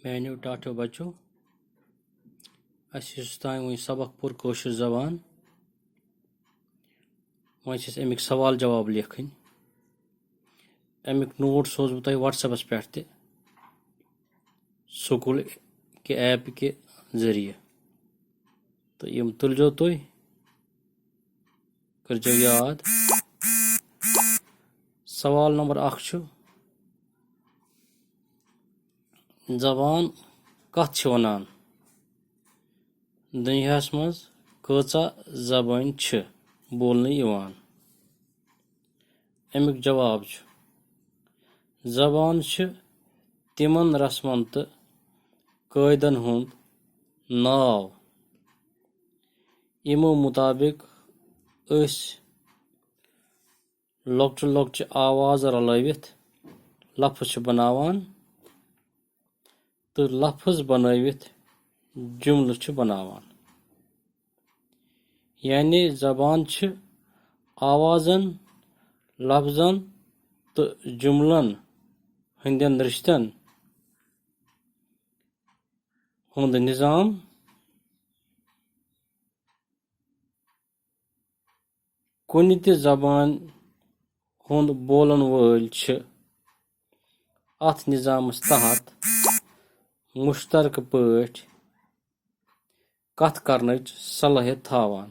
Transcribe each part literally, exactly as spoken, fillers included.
میانیو ٹاٹھیو بچو، اسہِ یُس تام وۄنۍ سبق پوٚر کٲشِر زبان، وۄنۍ چھِ أسۍ اَمِکۍ سوال جواب لیکھٕنۍ۔ اَمِکۍ نوٹ سوزٕ بہٕ تۄہہِ WhatsApp-س پٮ۪ٹھ تہِ، سکوٗل کہِ ایپ کہِ ذٔریعہٕ۔ تہٕ یِم تُلزیو تُہۍ، کٔرزیو یاد۔ سوال نمبر اکھ چھُ، زبان کتھ چھِ ونان؟ دُنیاہس منٛز کۭژاہ زبٲنۍ چھِ بولنہٕ یِوان؟ اَمیُک جواب چھُ، زبان چھِ تِمن رسمن تہٕ قٲیدن ہُنٛد ناو، یِمو مُطابِق أسۍ لۄکچہِ لۄکچہِ آوازٕ رلٲوِتھ لفظ چھِ بناوان تہٕ لفظ بنٲوِتھ جملہٕ چھِ بناوان۔ یعنی زبان چھِ آوازن، لفظن تہٕ جملن ہٕنٛدٮ۪ن رشتن ہُنٛد نظام۔ کُنہِ تہِ زبان ہُنٛد بولن وٲلۍ چھِ اتھ نظامس تحت مشترکہٕ پٲٹھۍ کتھ کرنٕچ صلٲحیت تھاوان۔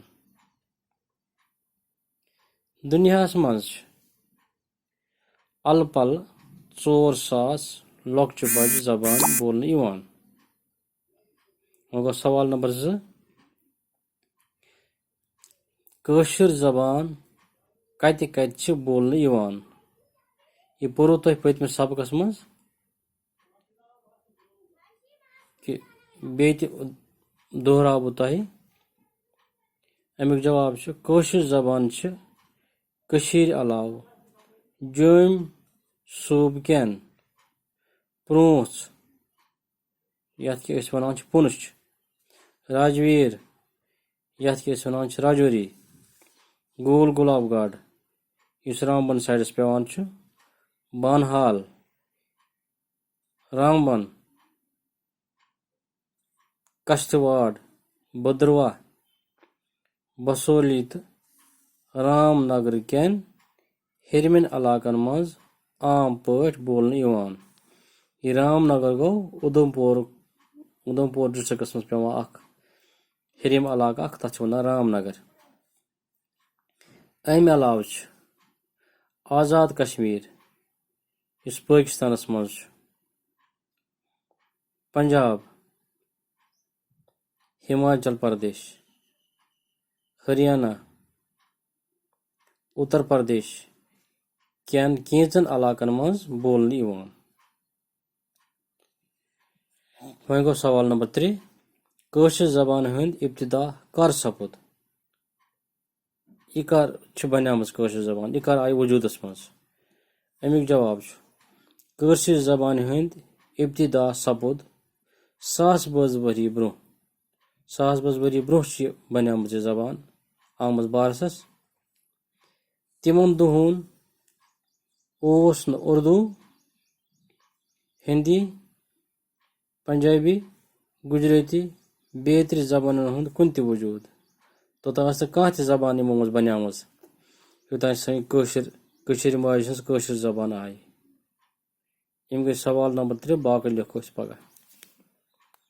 دُنیاہس منٛز چھِ الہٕ پلہٕ ژور ساس لۄکچہِ بجہِ زبان بولنہٕ یِوان۔ وۄنۍ گوٚو سوال نمبر زٕ، کٲشِر زبان کتہِ کتہِ چھِ بولنہٕ یِوان؟ یہِ پوٚرُو تۄہہِ پٔتمِس سبقس منٛز، کہِ بیٚیہِ تہِ دۄہراو بہٕ تۄہہِ۔ اَمیُک جواب چھُ، کٲشِر زبان چھِ کٔشیٖرِ علاوٕ جوٚمۍ صوٗبہٕ کٮ۪ن پرٛونٛژھ، یَتھ کہِ أسۍ وَنان چھِ پُنچھ، راجویٖر، یَتھ کہِ أسۍ وَنان چھِ راجوری، گول گۄلاب گڑھ، یُس رامبن سایڈَس پٮ۪وان چھُ، بانہال، رامبن، کشتواڑ، بدرواہ، بسولی تہٕ رام نگر کٮ۪ن ہیٚرمٮ۪ن علاقن منٛز عام پٲٹھۍ بولنہٕ یِوان۔ یہِ رام نگر گوٚو اُدھمپور، اُدھمپور ڈسٹرکٹس منٛز پٮ۪وان اکھ ہیٚرِم علاقہٕ اکھ، تَتھ چھِ وَنان رام نگر۔ اَمہِ علاوٕ چھُ آزاد کشمیر، یُس پٲکِستانَس منٛز چھُ، پنجاب، ہماچل پردیش، ہریانہ، اتر پردیش کٮ۪ن کینٛژن علاقن منٛز بولنہٕ یِوان۔ وۄنۍ گوٚو سوال نمبر ترٛےٚ، کٲشِر زبانہِ ہُنٛد ابتدا کر سپُد؟ یہِ کر چھِ بنیمٕژ کٲشِر زبان؟ یہِ کر آیہِ وجوٗدس منٛز؟ اَمیُک جواب چھُ، کٲشِر زبانہِ ہُنٛد ابتدا سپُد ساس بٔژ ؤری برٛونٛہہ۔ ساس بٔژ ؤری برٛونٛہہ چھِ یہِ بنیمٕژ یہِ زبان، آمٕژ بارسَس۔ تِمن دۄہن اوس نہٕ اردو، ہندی، پنجابی، گجراتی، بیترِ زبانن ہُنٛد کُنہِ تہِ وجوٗد۔ توٚتام ٲس نہٕ کانٛہہ تہِ زبان یِمو منٛز بنیمٕژ، یوٚتام سٲنۍ کٲشِر، کٔشیٖرِ ماجہِ ہٕنٛز کٲشِر زبان آیہِ۔ یِم گٔے سوال نمبر ترٛےٚ، باقٕے لیکھو أسۍ پگاہ۔